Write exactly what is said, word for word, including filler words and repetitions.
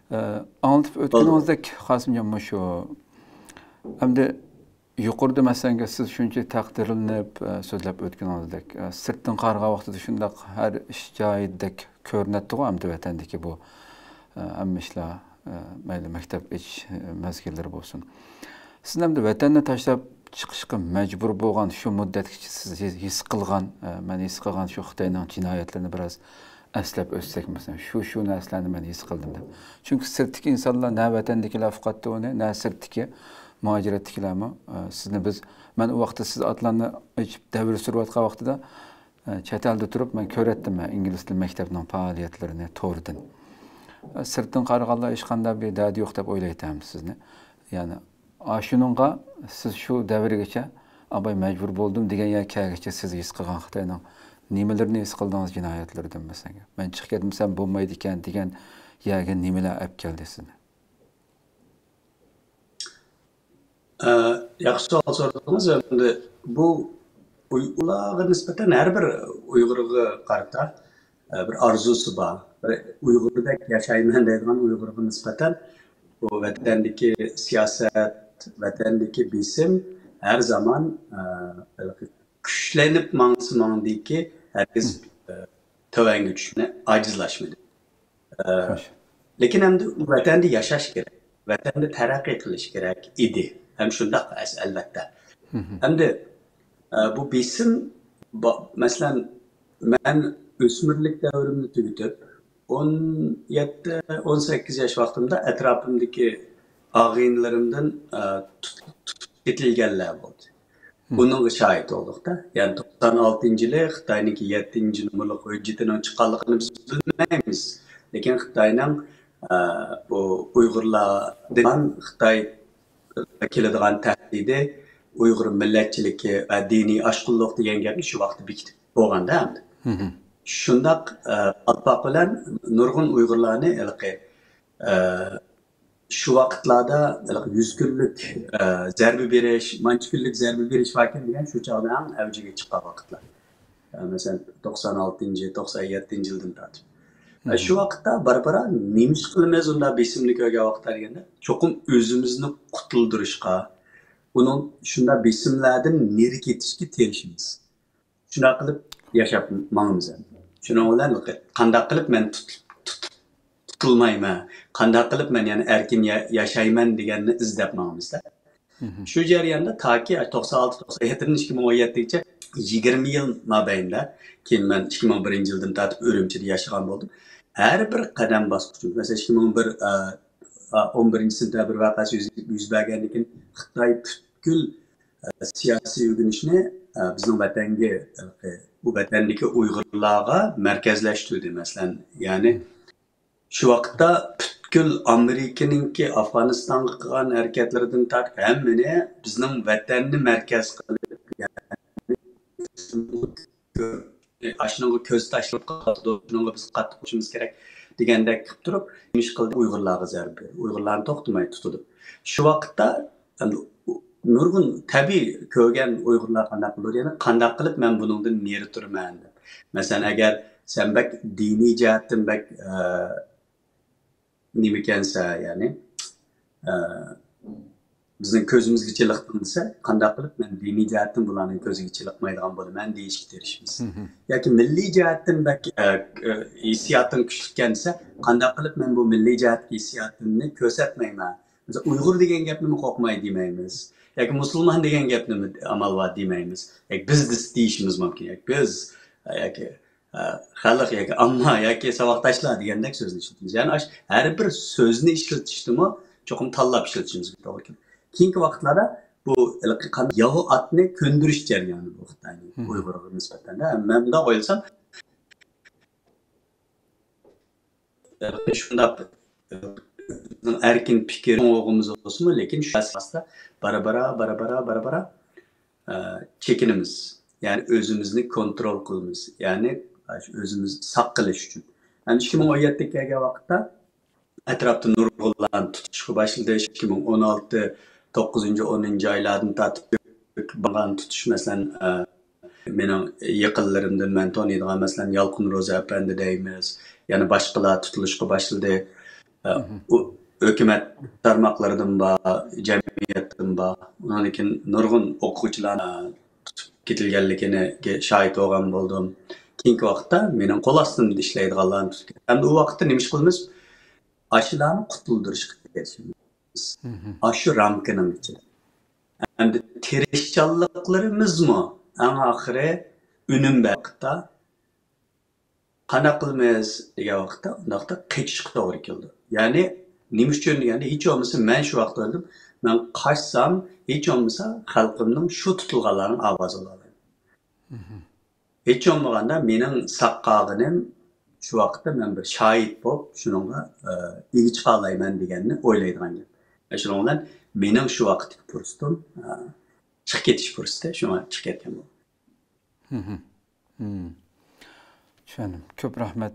ئاڭلىتىپ ئۆتكىنىڭىزدەك، قاسىمجان، مۇشۇ ئەمدى يۇقىرىدا، مەسىلەن، سىز شۇنچە تەقدىرلىنىپ، ئە، سۆزلەپ ئۆتكىنىڭىزدەك، ئە، سىرتتىن قارىغان ۋاقتىدا شۇنداق ھەر ئىش جايىدەك كۆرۈنەتتىغۇ، ئەمدى ۋەتەندىكى بۇ، ئە، ھەممە ئىشلار، ئە، مەيلى مەكتەپ ئېچىش، ئە، مەزگىللىرى بولسۇن. سىز ئەمدى ۋەتەننى تاشلاپ چىقىشقا مەجبۇر بولغان شۇ مۇددەتكىچە سىز ھېس، ھېس قىلغان، ئە، مەن ھېس قىلغان شۇ خىتاينىڭ جىنايەتلىرىنى بىراز ئەسلەپ ئۆتسەك، مەسىلەن، شۇ، شۇ نەرسىلەرنى مەن ھېس قىلدىم دەپ. چۈنكى سىرتتىكى ئىنسانلار، نە ۋەتەندىكىلەر ئۇقاتتى ئۇنى، نە سىرتتىكى مۇھاجىرەتتىكىلەرمۇ، ئە، سىزنى بىز، مەن ئۇ ۋاقىتتا سىز ئاتلارنى ئېچىپ دەۋر سۈرۈۋاتقان ۋاقتىدا، ئە، چەت ئەلدە تۇرۇپ مەن كۆرەتتىم، مەن ئىنگلىز تىل مەكتەپنىڭ پائالىيەتلىرىنى توردىن. ئە، سىرتتىن قارىغانلار ھېچقانداق بىر دەردى يوق دەپ ئويلايتتىم سىزنى. يەنى، ئاشۇنىڭغا سىز شۇ دەۋرگىچە، ئاباي مەجبۇر بولدۇم دېگەن يەرگە كەلگۈچە سىز ھېس قىلغان خىتاينىڭ نېمىلىرىنى ھېس قىلدىڭىز جىنايەتلىرىدىن، مەسىلەن؟ مەن چىقىپ كەتمىسەم بولمايدىكەن دېگەن يەرگە نېمىلەر ئەپ كەلدى سىزنى؟ ئە، ياخشى سوئال سورىدىڭىز. ئەمدى بۇ ئۇيغۇرلارغا نىسبەتەن، ھەر بىر ئۇيغۇرغا قارىتا، ئە، بىر ئارزۇسى بار. بىر ئۇيغۇردەك ياشايمەن دەيدىغان ئۇيغۇرغا نىسبەتەن بۇ ۋەتەندىكى سىياسەت، ۋەتەندىكى بېسىم ھەر زامان، ئە، كۈچلىنىپ ماڭسا ماڭدىكى، ھەرگىز، ئە، تۆۋەنگە چۈشۈشنى ئاجىزلاشمىدى. ئە، لېكىن ئەمدى ۋەتەندە ياشاش كېرەك، ۋەتەندە تەرەققىي قىلىش كېرەك ئىدى. ھەم شۇنداق ئەس-، ئەلۋەتتە. ئەمدى، ئە، بۇ بېسىم، با-، مەسىلەن، مەن ئۆسمۈرلۈك دەۋرىمنى تۈگىتىپ، ئون يەتتە، ئون سەككىز ياش ۋاقتىمدا ئەتراپىمدىكى ئاغىنىلىرىمدىن، ئە، تۇتۇپ، تۇتۇپ كېتىلگەنلەر بولدى. بۇنىڭغا شاھىت بولدۇقتا. يەنى توقسان ئالتىنچى يىلى خىتاينىڭكى يەتتىنچى نومۇرلۇق ھۆججىتىنىڭ چىققانلىقىنى بىز بىلمەيمىز. لېكىن خىتاينىڭ، ئە، بۇ ئۇيغۇرلاردىن خىتاي كېلىدىغان تەھدىتى، ئۇيغۇر مىللەتچىلىكى ۋە دىنىي ئاشقۇنلۇق دېگەن گەپنى شۇ ۋاقىتتا بېكىتىپ بولغاندا ئەمدى. شۇنداق، ئە، قالپاق بىلەن نۇرغۇن ئۇيغۇرلارنى ھېلىقى، ئە، شۇ ۋاقىتلاردا ھېلىقى يۈز كۈنلۈك، ئە، زەربە بېرىش، مانچە كۈنلۈك زەربە بېرىش باركەن دېگەن شۇ چاغدا ئەڭ ئەۋجىگە چىققان ۋاقىتلار. ئە، مەسىلەن، توقسان ئالتىنچى، توقسان يەتتىنچى يىلدىن تارتىپ. ئە، شۇ ۋاقىتتا بارا-بارا نېمە ئىش قىلىمىز ئۇنداق بېسىمنى كۆرگەن ۋاقىتتا دېگەندە، چوقۇم ئۆزىمىزنى قۇتۇلدۇرۇشقا، ئۇنىڭ شۇنداق بېسىملاردىن نېرى كېتىشكە تىرىشىمىز. شۇنداق قىلىپ ياشاپ ماڭىمىز ئەمدى. شۇنىڭ بىلەن قانداق قىلىپ مەن تۇت-، تۇت-، تۇتۇلمايمەن، قانداق قىلىپ مەن يەنە ئەركىن يا-، ياشايمەن دېگەننى ئىزدەپ ماڭىمىزدە. شۇ جەرياندا تاكى توقسان ئالتە، توقسان يەتتىدىن ئىككى مىڭ ئون يەتتىگىچە يىگىرمە يىل مابەينىدە، كېيىن مەن ئىككى مىڭ بىرىنچى يىلدىن تارتىپ ئۈرۈمچىدە ياشىغان بولدۇم. ھەر بىر قەدەم باسقۇچۇم، مەسىلەن، ئىككى مىڭ بىر، ئە، ئە، ئون بىرىنچى سېنتەبىر ۋەقەسى يۈز، يۈز بەرگەندىن كېيىن خىتاي پۈتكۈل، ئە، سىياسىي ئۆگىنىشنى، ئە، بىزنىڭ ۋەتەنگە، بۇ ۋەتەندىكى ئۇيغۇرلارغا مەركەزلەشتۈردى، مەسىلەن، يەنى شۇ ۋاقىتتا پۈتكۈل ئامېرىكىنىڭكى ئافغانىستانغا قىلغان ھەرىكەتلىرىدىن تارتىپ ھەممىنى بىزنىڭ ۋەتەننى مەركەز قىلىپ، يەنى ئاشۇنىڭغا كۆز تاشلاپ قالىدۇ، شۇنىڭغا بىز قاتتىق قوشۇشىمىز كېرەك دېگەندەك قىلىپ تۇرۇپ، نېمە ئىش قىلدى؟ ئۇيغۇرلارغا زەربە بېرىپ، ئۇيغۇرلارنى توختىماي تۇتىدۇ. شۇ ۋاقىتتا ئەمدى نۇرغۇن تەبىئىي كۆرگەن ئۇيغۇرلار قانداق بولىدۇ؟ يەنى قانداق قىلىپ مەن بۇنىڭدىن نېرى تۇرىمەن دەپ. مەسىلەن، ئەگەر سەن بەك دىنىي جەھەتتىن بەك، ئە، نېمىكەنسە، يەنى، ئە، بىزنىڭ كۆزىمىزگە چېلىقتىڭ دېسە، قانداق قىلىپ مەن دىنىي جەھەتتىن بۇلارنىڭ كۆزىگە چېلىقمايدىغان بولىمەن دېيىشكە تىرىشىمىز. ياكى مىللىي جەھەتتىن بەك، ئە، ئە، ھېسسىياتىڭ كۈچلۈككەن دېسە، قانداق قىلىپ مەن بۇ مىللىي جەھەتتىكى ھېسسىياتىمنى كۆرسەتمەيمەن؟ مەسىلەن، ئۇيغۇر دېگەن گەپنىمۇ قورقماي دېمەيمىز. ياكى مۇسۇلمان دېگەن گەپنىمۇ ئامال بار دېمەيمىز. ياكى بىز دېيىشىمىز مۇمكىن. ياكى بىز، ياكى، ئە، خەلق ياكى ئامما ياكى ساۋاقداشلار دېگەندەك سۆزنى ئىشلىتىمىز. يەنى ئاش-، ھەر بىر سۆزنى ئىشلىتىشتىمۇ چوقۇم تاللاپ ئىشلىتىشىمىزگە توغرا كېلىدۇ. كېيىنكى ۋاقىتلاردا بۇ ھېلىقى قان-، ياۋا ئاتنى كۆندۈرۈش جەريانى بۇ خىتاينىڭ ئۇيغۇرغا نىسبەتەن. مەن مۇنداق ئويلىسام، شۇنداق، بىزنىڭ ئەركىن پىكىر ئوغىمىز بولسىمۇ، لېكىن شۇ ئاساستا بارا-بارا، بارا-بارا، بارا-بارا، ئە، چېكىنىمىز. يەنى ئۆزىمىزنى كونترول قىلىمىز. يەنى ئۆزىمىز ساق قىلىش ئۈچۈن. يەنى ئىككى مىڭ ئون يەتتىگە كەلگەن ۋاقىتتا ئەتراپتا نۇرغۇنلارنى تۇتۇشقا باشلىدى. ئىككى مىڭ ئون ئالتە، توققۇزىنچى، ئونىنچى ئايلاردىن تارتىپ بارغان تۇتۇش، مەسىلەن، ئە، مېنىڭ يېقىنلىرىمدىن مەن تونۇيدىغان، مەسىلەن، يالقۇن روزى ئەپەندى دەيمىز، يەنە باشقىلار تۇتۇلۇشقا باشلىدى. ئۇ ھۆكۈمەت تارماقلىرىدىن بار، جەمئىيەتتىن بار. ئۇنىڭدىن كېيىن نۇرغۇن ئوقۇغۇچىلار تۇتۇپ كېتىلگەنلىكىگە شاھىت بولغان بولدۇم. كېيىنكى ۋاقىتتا مېنىڭ قول ئاستىمدا ئىشلەيدىغانلارنى تۇتۇپ كەتتى. ئەمدى ئۇ ۋاقىتتا نېمە ئىش قىلىمىز؟ ئاشۇلارنى قۇتۇلدۇرۇشقا تىرىشىمىز. ئاشۇ رامكىنىڭ ئىچىدە. ئەمدى تىرىشچانلىقلىرىمىزمۇ ئەڭ ئاخىرى ئۈنۈم بەرگەن ۋاقىتتا قانداق قىلىمىز دېگەن ۋاقىتتا، ئۇنداقتا قېچىشقا توغرا كېلىدۇ. يەنى نېمە ئۈچۈن دېگەندە، ھېچ بولمىسا مەن شۇ ۋاقىتتا ئۆلدۈم، مەن قاچسام، ھېچ بولمىسا خەلقىمنىڭ شۇ تۇتۇلغانلارنىڭ ئاۋازىنى ئالالايمەن. ھېچ بولمىغاندا مېنىڭ ساق قالغىنىم شۇ ۋاقىتتا مەن بىر شاھىت بولۇپ شۇنىڭغا ئىگە چىقالايمەن دېگەننى ئويلايدىغان گەپ. شۇنىڭ بىلەن مېنىڭ شۇ ۋاقىتتىكى پۇرسىتىم چىقىپ كېتىش پۇرسىتى شۇڭا چىقىپ كەتكەن بولدى. چۈشەندىم. كۆپ رەھمەت.